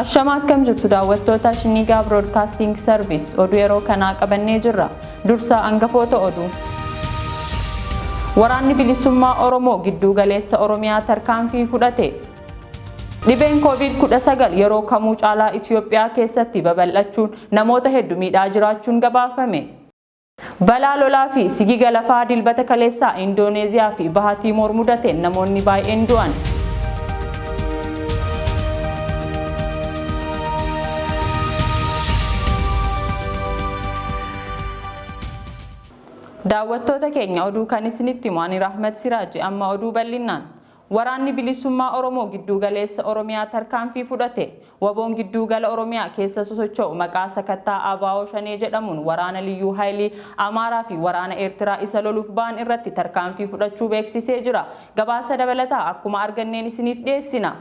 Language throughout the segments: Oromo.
Ashama akkam jirtu daawwattoota Shinniigaa Broadcasting Service oduu yeroo kanaa qabannee jirra. Dursa angafoota oduu. Waraanni bilisummaa Oromoo gidduu galeessa Oromiyaa tarkaanfii fudhate. Dhibeen Covid-19 yeroo kamuu caalaa Itiyoophiyaa keessatti babal'achuun namoota heddu miidhaa jiraachuun gabaafame. Balaa lolaa fi sigiga lafaa Dilbata kaleessaa Indooneeziyaa fi Baha Tiimoor mudateen namoonni baay'een du'an. Daawwattoota keenya oduu kan isinitti himu ani Rahmat Siraaji amma oduu bal'innaan. Waraanni Bilisummaa Oromoo Gidduu Galeessa Oromiyaa tarkaanfii fudhate. Waboon Gidduu Gala Oromiyaa keessa sosocho'u maqaa sakattaa ABO Shanee jedhamuun waraana Liyyuu Hayilii Amaaraa fi waraana Eertiraa isa loluuf ba'an irratti tarkaanfii fudhachuu beeksisee jira. Gabaasa dabalataa akkuma arganneen isiniif dhiyeessina.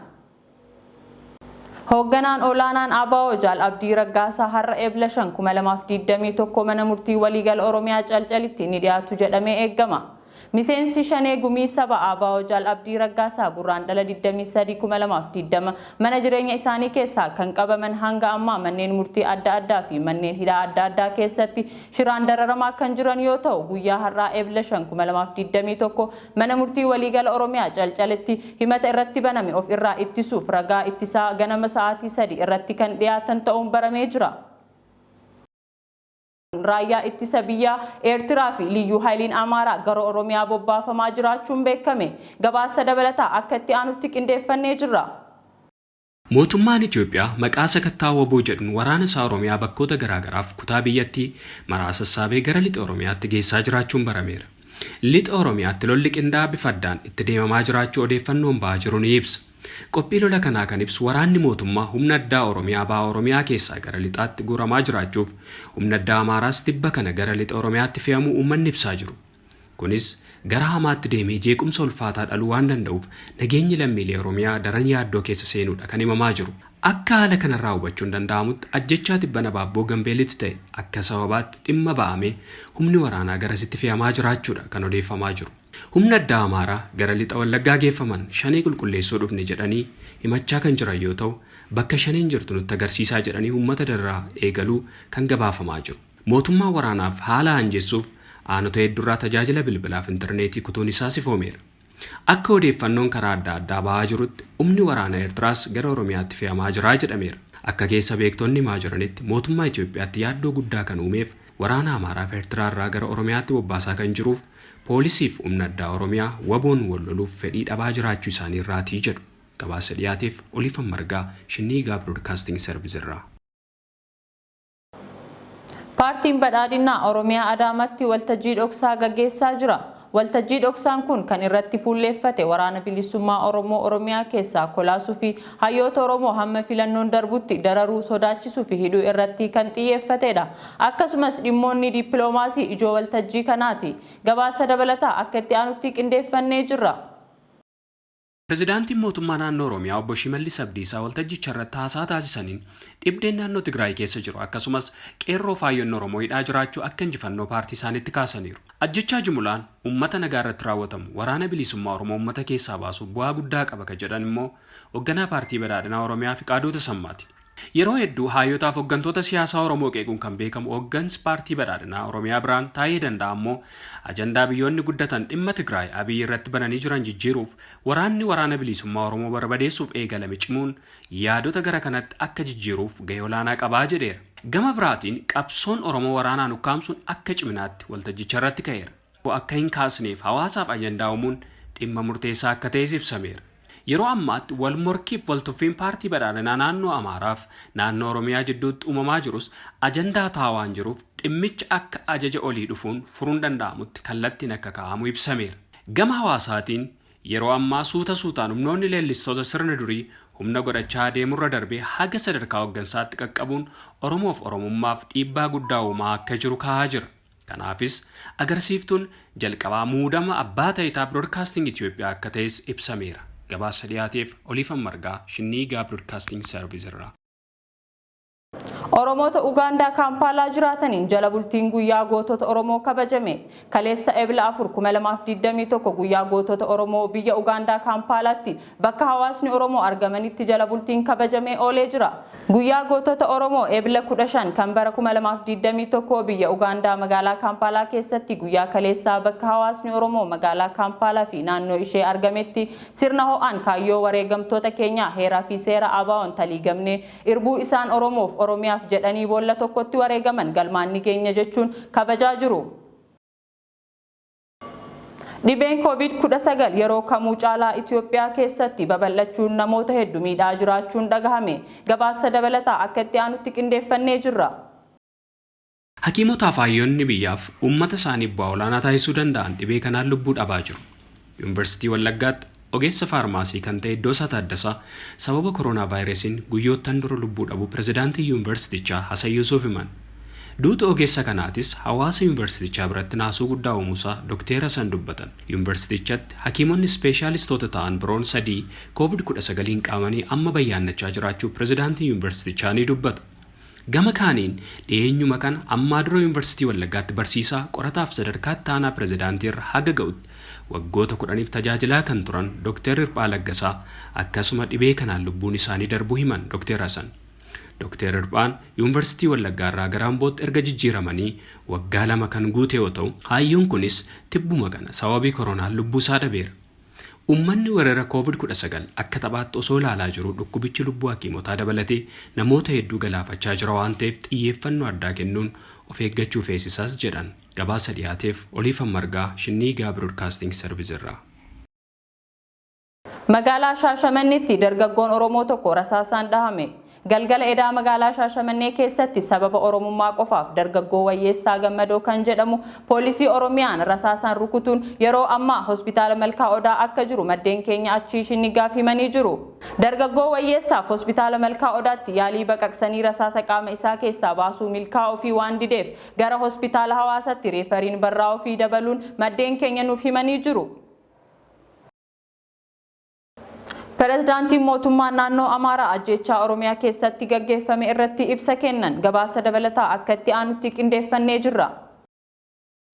Hoogganaan Olaanaan ABO Jaal Abdii Raggaasaa har'a Ebla 5, 2021 Mana Murtii Waliigala Oromiyaa Calcalitti ni dhiyaatu jedhamee eegama. Miseensi Shanee Gumii Saba ABO Jaal Abdii Raggaasaa Gurraandhala 23, 2020 mana jireenya isaanii keessaa kan qabaman hanga ammaa manneen murtii adda addaa fi manneen hidhaa adda addaa keessatti shiraan dararamaa kan jiran yoo ta'u guyyaa har'aa Ebla 5, 2021 Mana Murtii Waliigala Oromiyaa Calcalitti himata irratti baname of irraa ittisuuf ragaa ittisaa ganama sa'aatii 3:00 irratti kan dhiyaatan ta'uun baramee jira. Raayyaa Ittisa Biyyaa Eertiraa fi Liyyuu Hayiliin Amaaraa gara Oromiyaa bobbaafamaa jiraachuun beekame. Gabaasa dabalataa akka itti aanutti qindeeffannee jirra. Mootummaan Itoophiyaa maqaa sakattaa wbo jedhuun waraana isaa Oromiyaa bakkoota garaa garaaf kutaa biyyattii maraa sassaabee gara Lixa Oromiyaatti geessaa jiraachuun barameera. Lixa Oromiyaatti lolli qindaa'aa bifa addaan itti deemamaa jiraachuu odeeffannoon ba'aa jiru ni ibsa. Qophii lola kanaa kan ibsu waraanni mootummaa humna addaa Oromiyaa Baha Oromiyaa keessaa gara Lixaatti guuramaa jiraachuuf humna addaa Amaaraas tibba kana gara Lixa Oromiyaatti fe'amuu uummanni ibsaa jiru. Kunis gara hamaatti deemee jeequmsa ulfaataa dhaluu waan danda'uuf nageenyi lammiilee Oromiyaa daran yaaddoo keessa seenuudha kan himamaa jiru. Akka haala kanarraa hubachuun danda'amutti ajjechaa tibbana Baabboo Gambeelitti ta'e akka sababaatti dhimma ba'amee humni waraanaa garasitti fe'amaa jiraachuudha kan odeeffamaa jiru. Humna addaa Amaaraa gara Lixa Wallaggaa geeffaman Shanee qulqulleessuu dhufne jedhanii himachaa kan jiran yoo ta'u, bakka Shaneen jirtu nutti agarsiisaa jedhanii uummata dararaa eegaluu kan gabaafamaa jiru. Mootummaan waraanaaf haala aanjessuuf aanota heddurraa tajaajila bilbilaaf intarneetii kutuun isaas ifoomeera. Akka odeeffannoon karaa adda addaa bahaa jirutti humni waraana Eertiraas gara Oromiyaatti fe'amaa jira jedhameera. Akka keessa beektonni himaa jiranitti mootummaa Itoophiyaatti yaaddoo guddaa kan uumeef waraana Amaaraaf Eertiraarraa gara Oromiyaatti bobbaasaa kan jiruuf poolisiif humna addaa Oromiyaa WBOn wal loluuf fedhii dhabaa jiraachuu isaaniirraatii jedhu. Gabaasa dhiyaateef Oliifan Margaa, Shinniigaa Broadcasting Service irraa. Paartiin Badhaadhinnaa Oromiyaa Adaamatti waltajjii dhoksaa gaggeessaa jira. Waltajjii dhoksaan kun kan irratti fuulleeffate Waraana Bilisummaa Oromoo Oromiyaa keessaa kolaasuu fi hayyoota Oromoo hamma filannoon darbutti dararuu, sodaachisuu fi hidhuu irratti kan xiyyeeffatedha. Akkasumas dhimmoonni dippiloomaasii ijoo waltajjii kanaati. Gabaasa dabalataa akka itti aanutti qindeeffannee jirra. Pirezidaantiin Mootummaa Naannoo Oromiyaa Obbo Shimallis Abdiisaa waltajjicharratti haasaa taasisaniin dhibdeen naannoo Tigraay keessa jiru akkasumas qeerroo faayyonni Oromoo hidhaa jiraachuu akka injifannoo paartii isaaniitti kaasaniiru. Ajjechaa jumulaan ummata nagaa irratti raawwatamu waraana bilisummaa Oromoo ummata keessaa baasuuf bu'aa guddaa qaba ka jedhan immoo hogganaa paartii badhaadhinaa Oromiyaa Fiqaaduu Tasammaati. Yeroo hedduu haayyotaaf hoggantoota siyaasaa Oromoo qeequun kan beekamu hoggansi paartii badhaadhinaa Oromiyaa biraan Taayyee Danda'aa ammoo ajandaa biyyoonni guddatan dhimma Tigraay Abiy irratti bananii jiran jijjiiruuf waraanni waraana biliisummaa Oromoo barbadeessuuf eegalame cimuun yaadota gara kanatti akka jijjiiruuf gahee olaanaa qabaa jedheera. Gama biraatiin qabsoon Oromoo waraanaan ukkaamsuun akka ciminaatti waltajjicharratti ka'eera. Akka hin kaasneef hawaasaaf ajandaa uumuun dhimma murteessaa akka ta'es ibsameera. Yeroo ammaatti wal morkiif wal tuffiin paartii badhaadhinaa naannoo Amaaraaf naannoo Oromiyaa jidduutti uumamaa jirus ajandaa ta'aa waan jiruuf dhimmicha akka ajaja olii dhufuun furuun danda'amutti kallattiin akka kaa'amu ibsameera. Gama hawaasaatiin yeroo ammaa suuta suutaan humnoonni leellistoota sirna durii humna godhachaa adeemurra darbee haga sadarkaa hoggansaatti qaqqabuun Oromoof Oromummaaf dhiibbaa guddaa uumaa akka jiru kaa'aa jira. Kanaafis agarsiiftuun jalqabaa muudama Abbaa Tayitaa Biroodkaasting Itiyoophiyaa akka ta'es ibsameera. Gabaasa dhiyaateef Oliifan Margaa, Shinniigaa Biroodkaasting Sarviis irraa. Oromoota Ugaandaa Kaampaalaa jiraataniin jala bultiin guyyaa gootota Oromoo kabajame. Kaleessa Ebla 4, 2021 guyyaa gootota Oromoo biyya Ugaandaa Kaampaalaatti bakka hawaasni Oromoo argamanitti jala bultiin kabajamee oolee jira. Guyyaa gootota Oromoo Ebla 15 kan bara 2021 biyya Ugaandaa magaalaa Kaampaalaa keessatti guyyaa kaleessaa bakka hawaasni Oromoo magaalaa Kaampaalaa fi naannoo ishee argametti sirna ho'aan kaayyoo wareegamtoota keenyaa heeraa fi seera ABO'n taliigamnee irbuu isaan Oromoof Oromiyaaf jedhanii boolla tokkotti wareegaman galmaan ni geenya jechuun kabajaa jiru. Dhibeen Covid-19 yeroo kamuu caalaa Itoophiyaa keessatti babal'achuun namoota hedduu miidhaa jiraachuun dhagahame. Gabaasa dabalataa akka itti aanutti qindeeffannee jirra. Hakiimotaaf hayyoonni biyyaaf uummata isaaniif bu'aa olaanaa taasisuu danda'an dhibee kanaan lubbuu dhabaa jiru. Yuunivarsiitii Wallaggaatti ogeessa faarmaasii kan ta'e Iddoosaa Taaddasaa sababa koronaa vaayirasiin guyyoottan dura lubbuu dhabuu pirezidaantii yuunivarsiitichaa Hasan Yuusuf himan. Duuta ogeessa kanaatis hawaasa yuunivarsiitichaa biratti naasuu guddaa uumuusaa Dookteer Hasan dubbatan. Yuunivarsiitichatti hakiimonni ispeeshaalistoota ta'an biroon 3 COVID-19 qabamanii amma bayyaannachaa jiraachuu pirezidaantii yuunivarsiitichaa ni dubbatu. Gama kaaniin dhiyeenyuma kana ammaa dura Yuunivarsiitii Wallaggaatti barsiisaa qorataaf sadarkaa itti aanaa pirezidaantii irra haga ga'utti waggoota 10f tajaajilaa kan turan Dookter Hirphaa Laggasaa akkasuma dhibee kanaan lubbuun isaanii darbuu himan Dookter Hasan. Dookter Hirphaan Yuunivarsiitii Wallaggaa irraa gara Ambootti erga jijjiiramanii waggaa 2 kan guute yoo ta'u, hayyuun kunis tibbuma kana sababii koronaan lubbuu isaa dhabeera. Uummanni weerara COVID-19 akka taphaatti osoo ilaalaa jiruu dhukkubichi lubbuu hakiimotaa dabalatee namoota hedduu galaafachaa jira waan ta'eef xiyyeeffannoo addaa kennuun of eeggachuu feesisaas jedhan. Gabaasa dhiyaateef Oliifan Margaa Shinniigaa Broadcasting Service irraa. Magaalaa Shaashamanneetti dargaggoon Oromoo tokko rasaasaan dhahame. Galgala edaa magaalaa Shaashamannee keessatti sababa Oromummaa qofaaf dargaggoo Wayyeessaa Gammadoo kan jedhamu poolisii Oromiyaan rasaasaan rukutuun yeroo ammaa hospitaala Malkaa Odaa akka jiru maddeen keenya achii Shinnigaaf himanii jiru. Dargaggoo Wayyeessaaf hospitaala Malkaa Odaatti yaalii baqaqsanii rasaasa qaama isaa keessaa baasuu milkaa'uu fi waan dideef gara hospitaala Hawaasatti reefariin barraa'uu fi dabaluun maddeen keenya nuuf himanii jiru. Pirezidaantiin mootummaa naannoo Amaaraa ajjeechaa Oromiyaa keessatti gaggeeffame irratti ibsa kennan. Gabaasa dabalataa akka itti aanutti qindeeffannee jirra.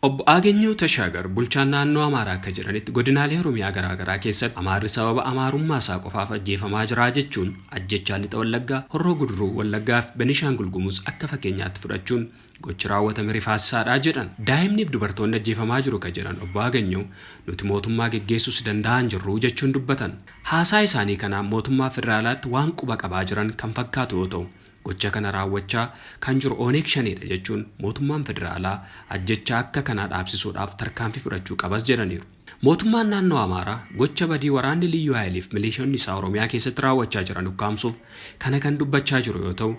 Obbo Aagenyew Tashaagar bulchaan naannoo Amaaraa akka jedhanitti godinaalee Oromiyaa garaagaraa keessatti Amaarri sababa Amaarummaa isaa qofaaf ajjeefamaa jira jechuun ajjechaa lixa Wallaggaa, Horroo Guduruu Wallaggaa fi Benishaangul Gumuz akka fakkeenyaatti fudhachuun gochi raawwatame rifaasisaadha jedhan. Daa'imniif dubartoonni ajjeefamaa jiru ka jedhan Obbo Aagenyew nuti mootummaa geggeessuus danda'aa hin jirru jechuun dubbatan. Haasaa isaanii kanaan mootummaa federaalaatti waan quba qabaa jiran kan fakkaatu yoo ta'u, gocha kana raawwachaa kan jiru Oneeg Shaneedha jechuun mootummaan federaalaa ajjechaa akka kanaa dhaabsisuudhaaf tarkaanfii fudhachuu qabas jedhaniiru. Mootummaan naannoo Amaaraa gocha badii waraanni Liyyuu Haayiliif milishoonni isaa Oromiyaa keessatti raawwachaa jiran ukkaamsuuf kana kan dubbachaa jiru yoo ta'u,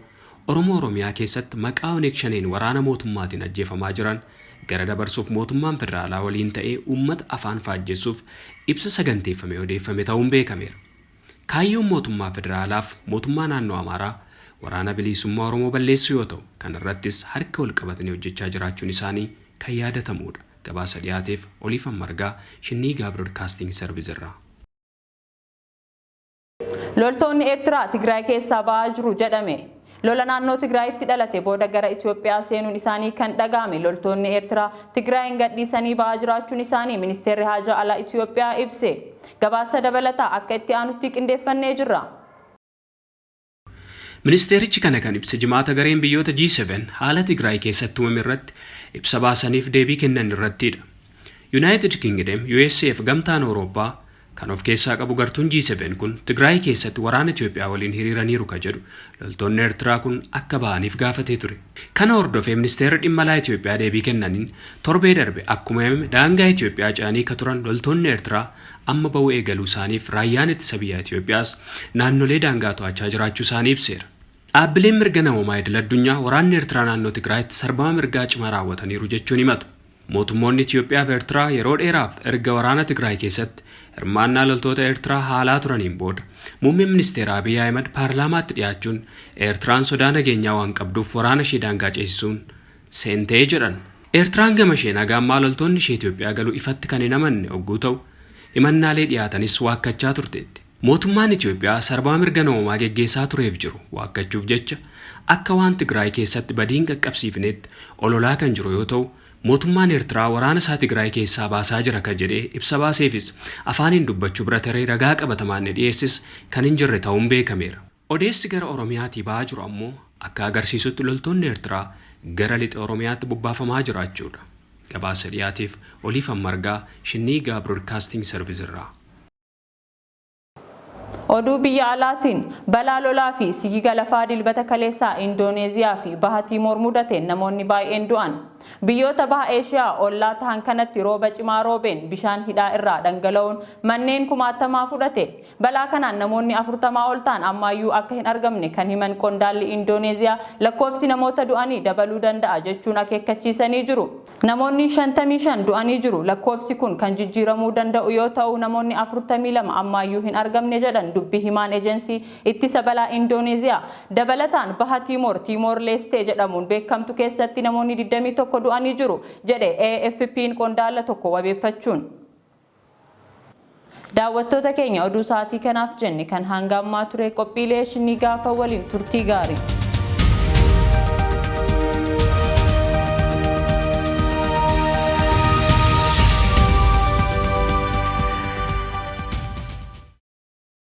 Oromoo Oromiyaa keessatti maqaa Oneeg Shaneen waraana mootummaatiin ajjeefamaa jiran gara dabarsuuf mootummaan federaalaa waliin ta'ee uummata afaan faajjessuuf ibsa saganteeffamee odeeffame ta'uun beekameera. Kaayyoon mootummaa federaalaaf mootummaa naannoo Amaaraa waraana biliisummaa Oromoo balleessuu yoo ta'u, kanarrattis harka wal qabatanii hojjechaa jiraachuun isaanii kan yaadatamuudha. Gabaasa dhiyaateef Oliifan Margaa Shinniigaa Broadcasting Service irraa. Loltoonni Eertiraa Tigraay keessaa ba'aa jiru jedhame. Lola naannoo Tigraayitti dhalate booda gara Itoophiyaa seenuun isaanii kan dhaga'ame loltoonni Eertiraa Tigraayin gadhiisanii ba'aa jiraachuun isaanii ministeerri haajaa alaa Itoophiyaa ibse. Gabaasa dabalataa akka itti aanutti qindeeffannee jirra. Ministeerichi kana kan ibse Jimaata gareen biyyoota G7 haala Tigraay keessatti uumame irratti ibsa baasaniif deebii kennan irrattidha. United Kingdom, USA fi gamtaan Awurooppaa kan of keessaa qabu gartuun G7 kun Tigraay keessatti waraana Itoophiyaa waliin hiriiraniiru ka jedhu loltoonni Eertiraa kun akka ba'aniif gaafatee ture. Kana hordofee ministeerri dhimma alaa Itoophiyaa deebii kennaniin torbee darbe akkuma himame daangaa Itoophiyaa ce'anii ka turan loltoonni Eertiraa amma ba'uu eegaluu isaaniif raayyaan ittisa biyyaa Itoophiyaas naannolee daangaa to'achaa jiraachuu isaanii ibseera. Dhaabbileen mirga namoomaa idil addunyaa waraanni Eertiraa naannoo Tigraayitti sarbama mirgaa cimaa raawwataniiru jechuun himatu. Mootummoonni Itoophiyaa fi Eertiraa yeroo dheeraaf erga waraana Tigraay keessatti hirmaannaa loltoota Eertiraa haalaa turaniin booda muummeen ministeera Abiy Ahimad paarlaamaatti dhiyaachuun Eertiraan sodaa nageenyaa waan qabduuf waraana ishee daangaa ceesisuun seentee jedhan. Eertiraan gama isheen haga ammaa loltoonni ishee Itoophiyaa galuu ifatti kan hin amanne hogguu ta'u himannaalee dhiyaatanis waakkachaa turteetti. Mootummaan Itoophiyaa sarbama mirga namoomaa geggeessaa tureef jiru waakkachuuf jecha akka waan Tigraay keessatti badiin qaqqabsiifnetti ololaa kan jiru yoo ta'u, mootummaan Eertiraa waraana isaa Tigraay keessaa baasaa jira kan jedhee ibsa baaseefis afaaniin dubbachuu bira taree ragaa qabatamaan ni dhiyeessis kan hin jirre ta'uun beekameera. Odeessi gara Oromiyaatii ba'aa jiru ammoo akka agarsiisutti loltoonni Eertiraa gara lixa Oromiyaatti bobbaafamaa jiraachuudha. Gabaasa dhiyaateef Oliifan Margaa, Shinniigaa Broadcasting Service irraa. Oduu biyya alaatiin, balaa lolaa fi sigiga lafaa Dilbata kaleessaa Indooneeziyaa fi Baha Tiimoor mudateen namoonni baay'een du'an. Biyyoota Baha Eeshiyaa ollaa tahan kanatti rooba cimaa roobeen bishaan hidhaa irraa dhangala'uun manneen kumaatamaa fudhate. Balaa kanaan namoonni 40 ol ta'an ammaayyuu akka hin argamne kan himan qondaalli Indooneeziyaa, lakkoofsi namoota du'anii dabaluu danda'a jechuun akeekkachiisanii jiru. Namoonni 55 du'anii jiru. Lakkoofsi kun kan jijjiiramuu danda'u yoo ta'u, namoonni 42 ammaayyuu hin argamne jedhan dubbi himaan ejensii ittisa balaa Indooneeziyaa. Dabalataan Baha Tiimoor, Tiimoor Leestee jedhamuun beekamtu keessatti namoonni 21 du'anii jiru jedhe AFP'n qondaala tokko wabeeffachuun. Daawwattoota keenya, oduu sa'aatii kanaaf jenne kan hanga ammaa ture. Qophiilee Shinniigaafa waliin turtii gaarii.